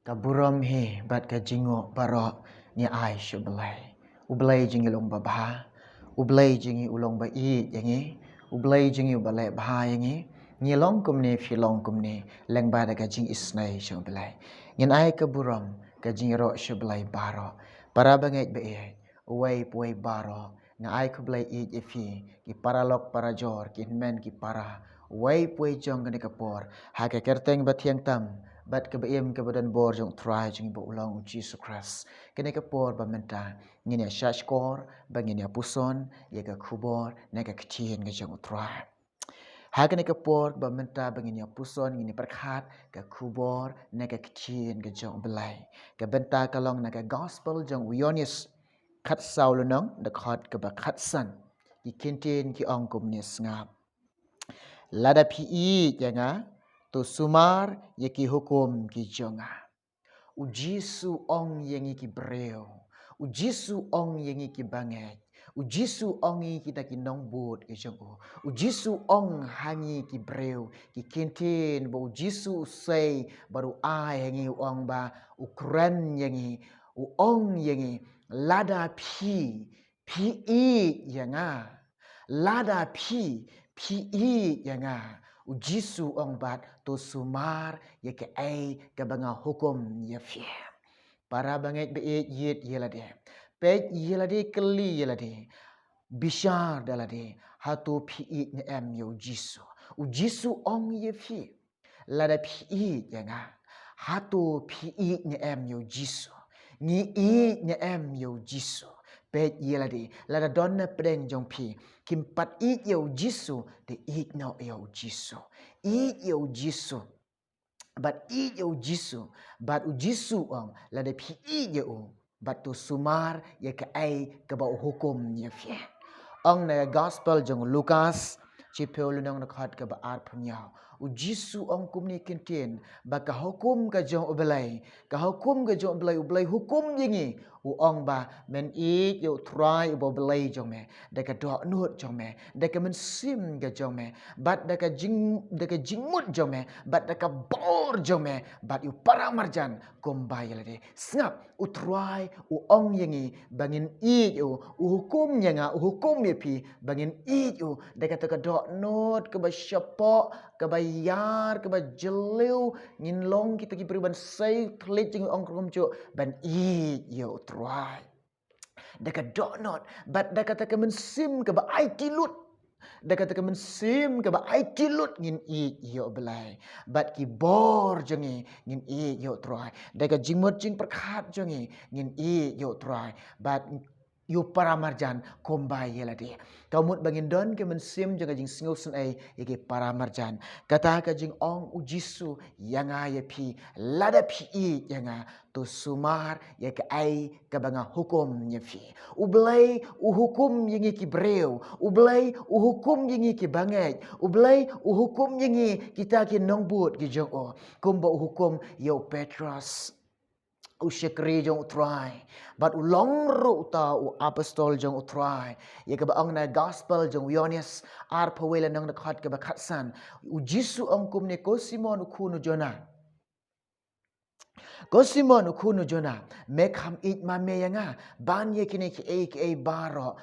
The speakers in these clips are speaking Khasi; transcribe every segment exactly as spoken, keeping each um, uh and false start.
Ka burom hi bad ka jingnguh baroh ngi ai sha U Blei. U Blei jong ngi u long babha. U Blei jong ngi u long ba ïeit ïa ngi. U Blei jong ngi u ba leh bha ïa ngi. Ngi long kumne, phi long kumne, lyngba da ka jingisynei sha U Blei. Ngin ai ka burom, ka jingïaroh sha U Blei baroh. Para bangeit ba ïeit, uwei pa uwei baroh, nga ai khublei ïeit ïa phi, ki paralok parajor, ki hynmen ki para, uwei pa uwei jong kane ka por, ha ka kyrteng ba thiang tam bad kaba im kaba donbor jong U Trai jong ngi ba u long U Jisu Khrist. Kane ka por ba mynta, ngin ïa shahshkor, ba ngin ïa puson ïa ka khubor ne ka ktien ka jong U Trai. Ha kane ka por ba mynta ba ngin ïa puson, ngin ïa pyrkhat ka khubor ne ka ktien ka jong U Blei. Ka bynta ka long na ka gospel jong u Ïoannis, khatsaw lynnong, dkhot kaba khatsan. Ki ktien ki ong kumne, sngap: Lada phi ïeit ïa nga, to sumar ïa ki hukum ki jong nga. U Jisu ong ïa ngi ki briew. U Jisu ong ïa ngi ki bangeit. U Jisu ong ïa ngi kita ki nongbud ki jong u. U Jisu ong ha ngi ki briew, ki ktien ba U Jisu u sei bad u ai ha ngi, u ong ba, u kren ïa ngi, u ong ïa ngi, lada phi, phi ïeit ïa nga. Lada phi, phi ïeit ïa nga, U Jisu ong bad, to sumar ïa kaei kaba nga hukum ïa phi. Para bangeit ba ïeit, ïeit ïa lade. Peit ïa lade, kylli ïa lade. Bishar da lade. Hato phi ïeit ne em ïa U Jisu? U Jisu ong ïa phi, lada phi ïeit ïa nga, hato phi ïeit ne em ïa U Jisu? Ngi ïeit ne em ïa U Jisu? Peit ïa lade, lada don na pdeng jong phi kim pat ïeit ïa U Jisu, te ïeit noh ïa U Jisu. Ïeit ïa U Jisu. Bad ïeit ïa U Jisu. Bad U Jisu ong, lada phi ïeit ïa u, bad to sumar ïa kaei kaba u hukum ïa phi. Ong na gospel jong u Lukas, shiphew lynnong, dkhot kaba arphew hynñiew. U Jisu ong kumne, ktien ba ka hukum ka jong U Blei, ka hukum ka jong U Blei, U Blei hukum ïa ngi. U ong ba men ïeit ïa U Trai uba U Blei jong me da ka dohnud jong me, da ka mynsiem ka jong me, bad da ka jing, da ka jingmut jong me, bad da ka bor jong me, bad ïa u para marjan kumba ïa lade. Sngap, U Trai u ong ïa ngi ba ngin ïeit ïa u, u hukum ïa nga, u hukum ïa phi ba ngin ïeit ïa u da kata ka dohnud kaba shapoh, kaba ïar, kaba jylliew. Ngin long kita ki briew ban sei thylliej jong ngi, ong kumjuh, ban ïeit ïa U Trai da ka dohnud bad da kata ka mynsiem kaba aiti lut. Da kata ka mynsiem kaba aiti lut ngin ïeit ïa U Blei. Bad ki bor jong ngi ngin ïeit ïa U Trai. Da ka jingmut jingpyrkhat jong ngi ngin ïeit ïa U Trai. Bad ïa u para marjan kumba ïa lade. Ka mut ba ngin don ka mynsiem jong ka jingsngewsynei ïa ki para marjan. Kata ka jingong U Jisu ïa nga ïa phi, lada phi ïeit ïa nga, to sumar ïa kaei kaba nga hukum ïa phi. U Blei u hukum ïa ngi ki briew. U Blei u hukum ïa ngi ki bangeit. U Blei u hukum ïa ngi kita ki nongbud ki jong u, kumba u hukum ïa u Petros, u shakri jong U Trai. Bad u long ruh uta u apostol jong U Trai. Ïa kaba ong na gospel jong u Ïoannis, arphew wei lynnong, dkhot kaba khatsan. U Jisu ong kumne, ko Simon u khun u Jona. Ko Simon u khun u Jona, me kham ïeit ma me ïa nga ban ïa kine kiei kiei baroh?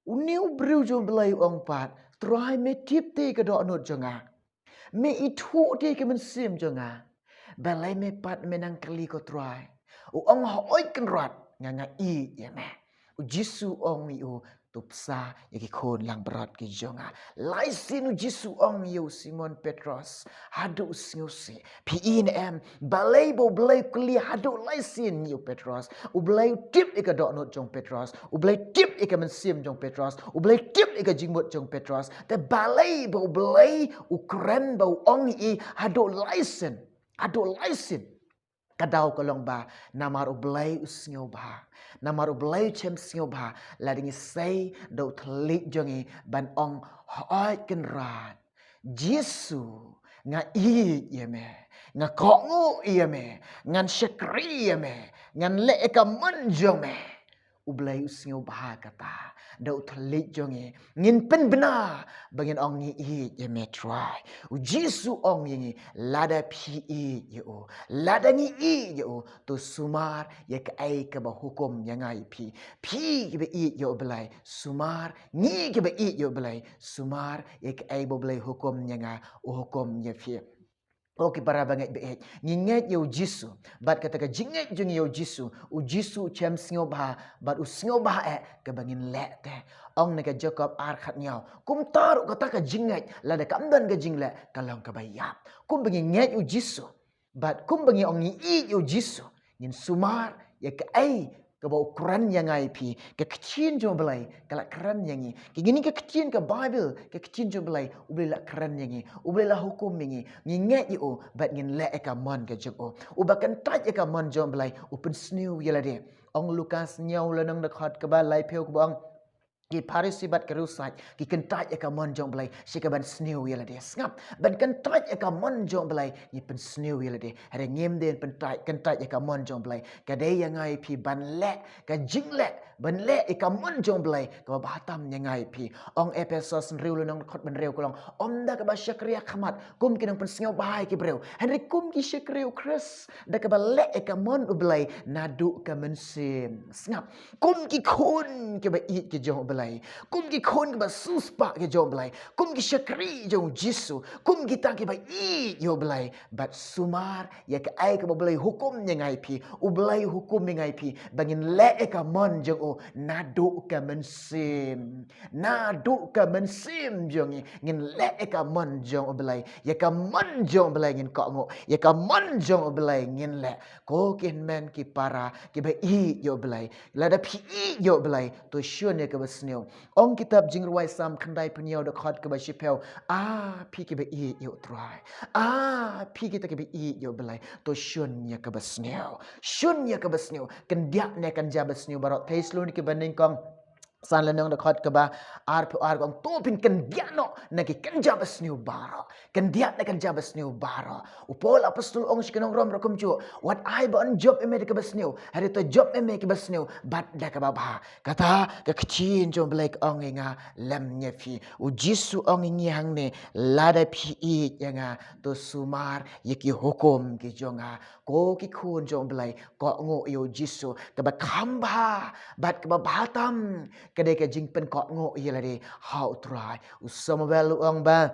Une u briew jong U Blei u ong pat, Trai, me tip te ka dohnud jong nga. Me ithuh te ka mynsiem jong nga. Balei me pat me nang kylli, ko Trai? U ong, hooid Kynrad, nga, nga ïeit ïa me. U Jisu ong ïa u, to bsa ïa ki khun langbrot ki jong nga. Lai sien U Jisu ong ïa u Simon Petros, haduh u sngewsih. Phi ïeit ne em? Balei ba U Blei u kylli haduh lai sien ïa u Petros? U Blei u tip ïa ka dohnud jong u Petros. U Blei tip ïa ka mynsiem jong u Petros. U Blei tip ïa ka jingmut jong u Petros. Te balei ba U Blei u kren, ba u ong ïa i haduh lai sien? Haduh lai sien. Ka daw ka long ba namar U Blei u sngewbha. Namar U Blei u shem sngewbha, lada ngi sei da u thylliej jong ngi ban ong, hooid Kynrad Jisu, nga ïeit ïa me, nga kohnguh ïa me, ngan shakri ïa me, ngan leh ïa ka mon jong me. U Blei u sngewbha kata. Da u thylliej jong ngi, ngin pynbna ba ngin ong ngi ïeit ïa me Trai. U Jisu ong ïa ngi, lada phi ïeit ïa u, lada ngi ïeit ïa u, to sumar ïa kaei kaba hukum ïa nga ïa phi. Phi kiba ïeit ïa u Blei, sumar. Ngi kiba ïeit ïa u Blei, sumar ïa kaei ba u Blei hukum ïa nga, u hukum ïa phi. O ki para bangeit ba ïeit, ngi ngeit ïa u Jisu. Bad kata ka jingngeit jong ngi ïa u Jisu, u Jisu u shem sngewbha, bad u sngewbha eh kaba ngin leh te. Ong na ka Jakob ar khat hynñiew, kumta ruh kata ka jingngeit, lada kam don ka jingleh, ka long kaba ïap. Kumba ngi ngeit u Jisu, bad kumba ngi ong ngi ïeit ïa u Jisu, ngin sumar ïa kaei kaba u kren ïa nga ïa phi. Ka ktien jong u Blei ka la kren ïa ngi. Ka ngi ni ka ktien ka Baibl, ka ktien jong u Blei, u Blei la kren ïa ngi, u Blei la hukum ïa ngi. Ngi ngeit ïa u bad ngin leh ïa ka mon ka jong u. Uba kyntait ïa ka mon jong u Blei u pynsniew ïa lade. Ong Lukas hynñiew lynnong dkhot kaba laiphew kaba ong, ki Pharisi bad ki riewsaid ki kyntait ïa ka mon jong u Blei, shi kaban sniew ïa lade. Sngap, ban kyntait ïa ka mon jong u Blei ngi pynsniew ïa lade. Hynrei ngim dei ban kyntait, kyntait ïa ka mon jong u Blei. Ka dei ïa nga ïa phi ban leh ka jingleh, ban leh ïa ka mon jong u Blei kaba bha tam ïa nga ïa phi. Ong Ephesos hynriew lynnong dkhot ba hynriew ka long, ym da kaba shakri ha khmat kum ki nongpynsngewbha ïa ki briew, hynrei kum ki shakri ïa u Khrist, da kaba leh ïa ka mon u Blei naduh ka mynsiem. Sngap, kum ki khun kiba ïeit ki jong u Blei, kum ki khun kiba siewspah ki jong u Blei, kum ki shakri jong u Jisu, kum kita kiba ïeit ïa u Blei, bad sumar ïa kaei kaba u Blei hukum ïa nga ïa phi. U Blei hukum ïa nga ïa phi ba ngin leh ïa ka mon jong u naduh ka mynsiem. Naduh ka mynsiem jong ngi ngin leh ïa ka mon jong u Blei. Ïa ka mon jong u Blei ngin kohnguh, ïa ka mon jong u Blei ngin leh. Ko ki hynmen ki para kiba ïeit ïa u Blei, lada phi ïeit ïa u Blei, to shun ïa kaba sniew. Ong kitab Jingrwai Salm khyndaiphew hynñiew dkhot kaba shiphew, a phi kiba ïeit ïa u Trai, a phi kita kiba ïeit ïa u Blei, to shun ïa kaba sniew. Shun ïa kaba sniew. Kyndiah ne kynja ba sniew baroh. Thesalonika banyngkong san lynnong dkhot kaba arphew ar ka ong, to phin kyndiah noh na ki kynja ba sniew baroh. Kyndiah na kynja ba sniew baroh. U Paul apostol ong sha ki nong Rom ruh kumjuh, wat ai ba yn jop ïa me da kaba sniew, hynrei to jop ïa me kiba sniew bad da kaba bha. Kata ka ktien jong u Blei ka ong ïa nga lem ïa phi. U Jisu ong ïa ngi hangne, lada phi ïeit ïa nga, to sumar ïa ki hukum ki jong nga. Ko ki khun jong u Blei, kohnguh ïa u Jisu. Kaba kham bha bad kaba bha tam ka dei ka jingpynkohnguh ïa lade ha u Trai. U Samuel u ong ba,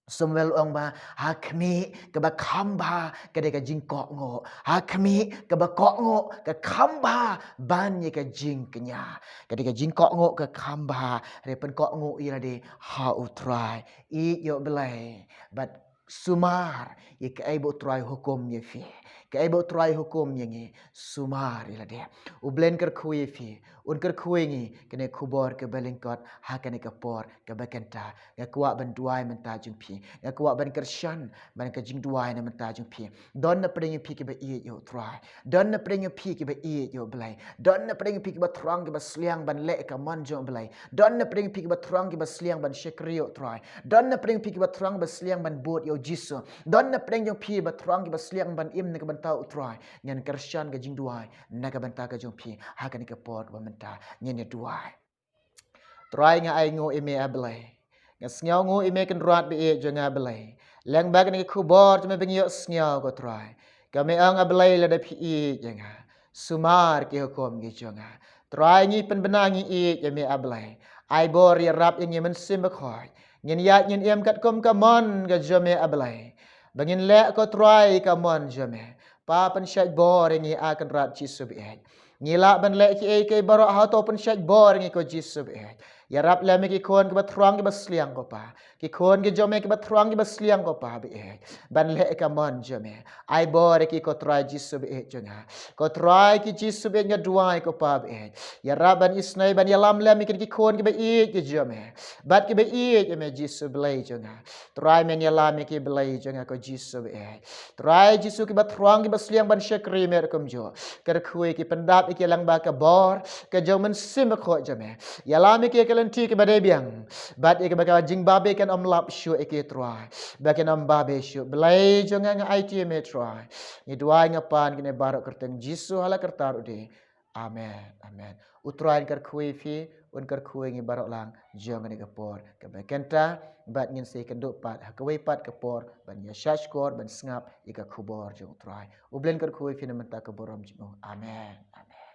Samuel u ong ba, ha khmih kaba kham bha ka dei ka jingkohnguh. Ha khmih kaba kohnguh ka kham bha ban ïa ka jingkñia. Ka dei ka jingkohnguh ka kham bha, hynrei pynkohnguh ïa lade ha u Trai. Ïeit ïa u Blei bad sumar ïa kaei ba u Trai hukum ïa phi. Kaei ba u Trai hukum ïa ngi, sumar ïa lade. U Blei un kyrkhu ïa phi, un kyrkhu ïa ngi, kane ka khubor kaba lyngkot ha kane ka por kaba kynta. Nga kwah ban duwai mynta jong phi. Nga kwah ban kyrshan ban ka jingduwai na mynta jong phi. Don na pdeng ïa phi kiba ïeit ïa u Trai. Don na pdeng ïa phi kiba ïeit ïa u Blei. Don na pdeng ïa phi kiba thrang kiba sliang ban leh ka mon jong u Blei. Don na pdeng ïa phi kiba thrang kiba sliang ban shakri ïa u Trai. Don na pdeng ïa phi kiba thrang kiba sliang ban bud ïa u Jisu. Don na pdeng jong phi ba thrang kiba sliang ban im na ka bynta u Trai. Ngan kyrshan ka jingduwai na ka bynta ka jong phi ha kane ka por kaba mynta. Ngin ïa duwai. Trai, nga ai nguh ïa me, A Blei. Nga sngew nguh ïa me, Kynrad ba ïeit jong nga, A Blei. Lyngba kane ka khubor jong me ba ngi ïohsngew, ko Trai. Ka me ong, A Blei, lada phi ïeit ïa nga, sumar ki hukum ki jong nga. Trai, ngi pynbna, ngi ïeit ïa me, A Blei. Ai bor, ïarap ïa ngi, Mynsiem Bakhuid. Ngin ïaid ngin im katkum ka mon ka jong me, A Blei. Ba ngin leh, ko Trai, ka mon jong me. Pa, pynshait bor ïa ngi, A Kynrad Jisu ba ïeit. Ngi lah ban leh kiei kiei baroh, hato pynshait bor ïa ngi, ko Jisu ba ïeit. Ïarap lem ïa ki khun kiba thrang kiba sliang, ko Pa. Ki khun ki jong me kiba thrang kiba sliang, ko Pa ba ïeit, ban leh ïa ka mon jong me. Ai bor ïa ki, ko Trai Jisu ba ïeit jong nga. Ko Trai, ki Jisu ba ïeit, nga duwai, ko Pa ba ïeit, ïarap ban isynei ban ïalam lem ïa ki, ki khun kiba ïeit ki jong me. Bad kiba ïeit ïa me, Jisu Blei jong nga. Trai, men ïalam ïa ki, Blei jong nga, ko Jisu ba ïeit. Trai Jisu, kiba thrang kiba sliang ban shakri me ruh kumjuh. Kyrkhu ïa ki, pyndap ïa ki lyngba ka bor ka jong u Mynsiem Bakhuid jong me. Ïalam ïa ki ïa ka lynti kaba dei biang. Bad ïa kaba ka jingbabe kan ym lap shuh ïa ki, Trai. Ba kin ym babe shuh. Blei jong nga, nga aiti ïa me, Trai. Ngi duwai, nga pan kine baroh kyrteng Jisu ha la karta ruh dei. Amen. Amen. U Trai un kyrkhu ïa phi, un kyrkhu ïa ngi baroh lang jong kane ka por kaba mynta, bad ngin sa ïakynduh pat ha kawei pat ka por ban ïa shahshkor ban sngap ïa ka khubor jong U Trai. U Blei un kyrkhu ïa phi na mynta ka burom jong u. Amen. Amen.